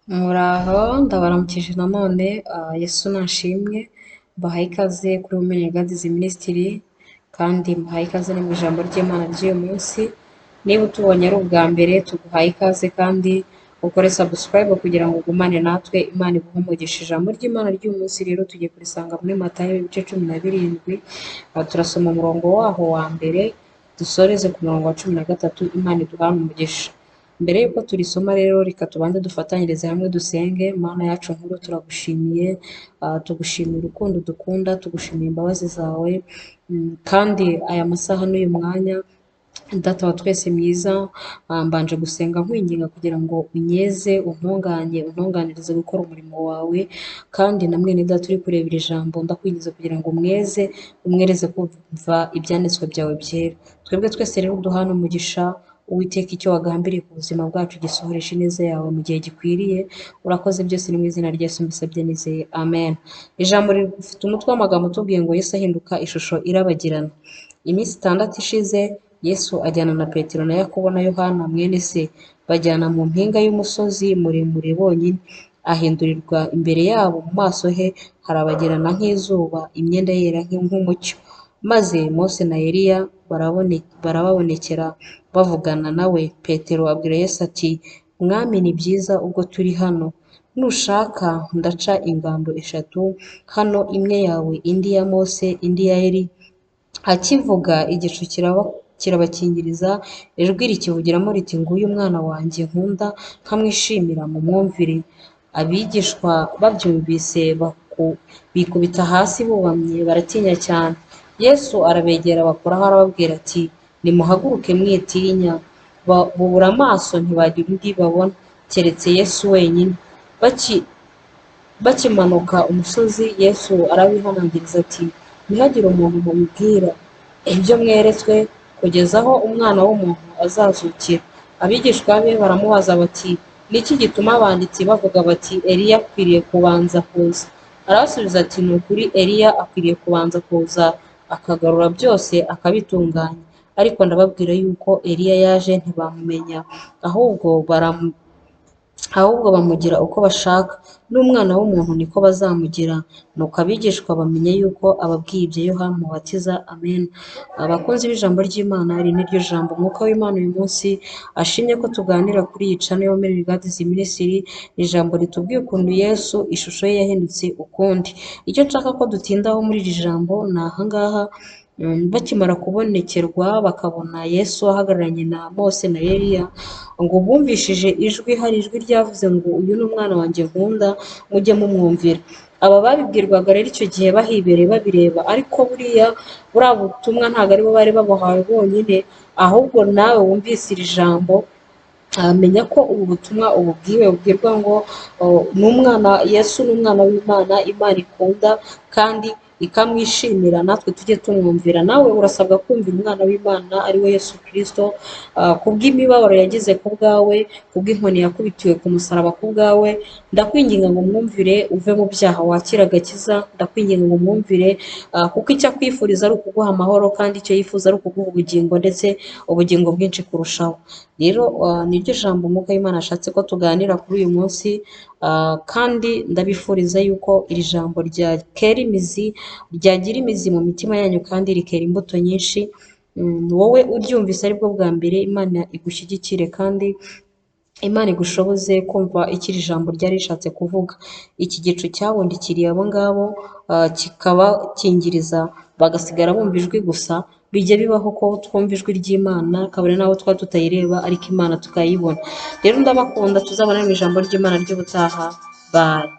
Muraho ndabaramukije nanone Yesu nashimwe, mbahaye ikaze kuri Women Guides Ministry kandi mbahaye ikaze no mu ijambo ry'Imana ry'uyu munsi. Niba utubonye ari ubwa mbere tuguhaye ikaze kandi ukore subscribe kugira ngo ugumane natwe, Imana iguhe umugisha. Ijambo ry'Imana ry'uyu munsi rero tugiye kurisanga muri Matayo ibice 17, turasoma umurongo waho wa mbere dusoreze ku murongo wa 13, Imana iduhane umugisha. Mbere y'uko turisoma rero reka tubanze dufatanyirize hamwe dusenge. Mana yacu nkuru turagushimiye, tugushimiye urukundo dukunda, tugushimiye imbabazi zawe, kandi aya masaha n'uyu mwanya Data wa twese mwiza, mbanje gusenga nkwinginga kugira ngo unyeze, untunganye, untunganirize gukora umurimo wawe, kandi na mwene data uri kurebera ijambo ndakwinginze kugira ngo umweze, umwereze kumva ibyanditswe byawe byera. Twebwe twese rero uduhane umugisha, Uwiteka icyo wagambiriye ku buzima bwacu gisohoresha ineza yawe mu gihe gikwiriye. Urakoze byose ni mu izina rya Yesu mbisabye nizeye, amen. Ijambo rifite umutwe w'amagambo utubwiye ngo Yesu ahinduka ishusho irabagirana. Iminsi 6 ishize Yesu ajyana na Petero na Yakobo na Yohana mwene se, bajyana mu mpinga y'umusozi muremure bonyine. Ahindurirwa imbere yabo, mu maso he harabagirana nk'izuba, imyenda yera nk'umucyo. Maze Mose na Eliya barababonekera bavugana nawe. Petero abwira Yesu ati, Mwami ni byiza ubwo turi hano, nushaka ndaca ingando 3 hano, imwe yawe, indi ya Mose, indi ya Eliya. Akivuga igicu kirabakingiriza, ijwi rikivugiramo riti, nguyu umwana wanjye nkunda nkamwishimira, mumwumvire. Abigishwa babyumvise bikubita hasi bubamye, baratinya cyane. Yesu arabegera abakoraho arababwira ati, nimuhaguruke mwitinya. Bubura amaso ntibagira undi babona keretse Yesu wenyine. Bakimanuka umusozi Yesu arabihanangiriza ati, ntihagire umuntu mubibwira ibyo mweretswe kugeza aho Umwana w'umuntu azazukira. Abigishwa be baramubaza bati, ni iki gituma abanditsi bavuga bati Eliya akwiriye kubanza kuza? Arabasubiza ati, ni ukuri Eliya akwiriye kubanza kuza akagarura byose akabitunganya. Ariko ndababwira yuko Eliya yaje ntibamumenya, ahubwo bamugira uko bashaka, n'Umwana w'umuntu niko bazamugira. Nuko abigishwa bamenya yuko ababwiye ibya Yohana Umubatiza. Amen. Abakunzi b'ijambo ry'Imana, iri ni ryo jambo Umwuka w'Imana uyu munsi ashimye ko tuganira kuri iyi channel ya Women Guides Ministry, ijambo ritubwiye ukuntu Yesu ishusho ye yahindutse ukundi. Icyo nshaka ko dutindaho muri iri jambo ni aha ngaha. Bakimara kubonekerwa bakabona Yesu ahagararanye na Mose na Eliya, ngo bumvishije ijwi, hari ijwi ryavuze ngo uyu ni umwana wanjye nkunda, mujye mumwumvira. Aba babibwirwaga rero icyo gihe bahibereye babireba, ariko buriya butumwa ntabwo aribo bari babuhawe bonyine, ahubwo nawe wumvise iri jambo menya ko ubu butumwa ububwiwe, bubwirwa ngo ni umwana, Yesu ni umwana w'Imana, Imana ikunda kandi ikamwishimira, natwe tujye tumwumvira. Nawe urasabwa kumvira umwana w'Imana ari we Yesu Kristo, kubw'imibabaro yagize ku bwawe, kubw'inkoni yakubitiwe ku musaraba ku bwawe. Ndakwinginga ngo mwumvire uve mu byaha wakire agakiza, ndakwinginga ngo mwumvire, kuko icyo akwifuriza ari ukuguha amahoro, kandi icyo yifuza ari ukuguha ubugingo, ndetse ubugingo bwinshi kurushaho. Rero niryo jambo Umwuka w'Imana ashatse ko tuganira kuri uyu munsi, kandi ndabifuriza yuko iri jambo ryakera imizi, ryagira imizi mu mitima yanyu kandi rikera imbuto nyinshi. Wowe uryumvise aribwo bwa mbere, Imana igushyigikire kandi Imana igushoboze kumva icyo iri jambo ryari rishatse kuvuga. Iki gicu cyabundikiriye abo ngabo, kikabakingiriza bagasigara bumva ijwi gusa. Bijya bibaho ko twumva ijwi ry'Imana kabone n'aho twaba tutayireba, ariko Imana tukayibona. Rero ndabakunda, tuzabona mu ijambo ry'Imana ry'ubutaha. Bye.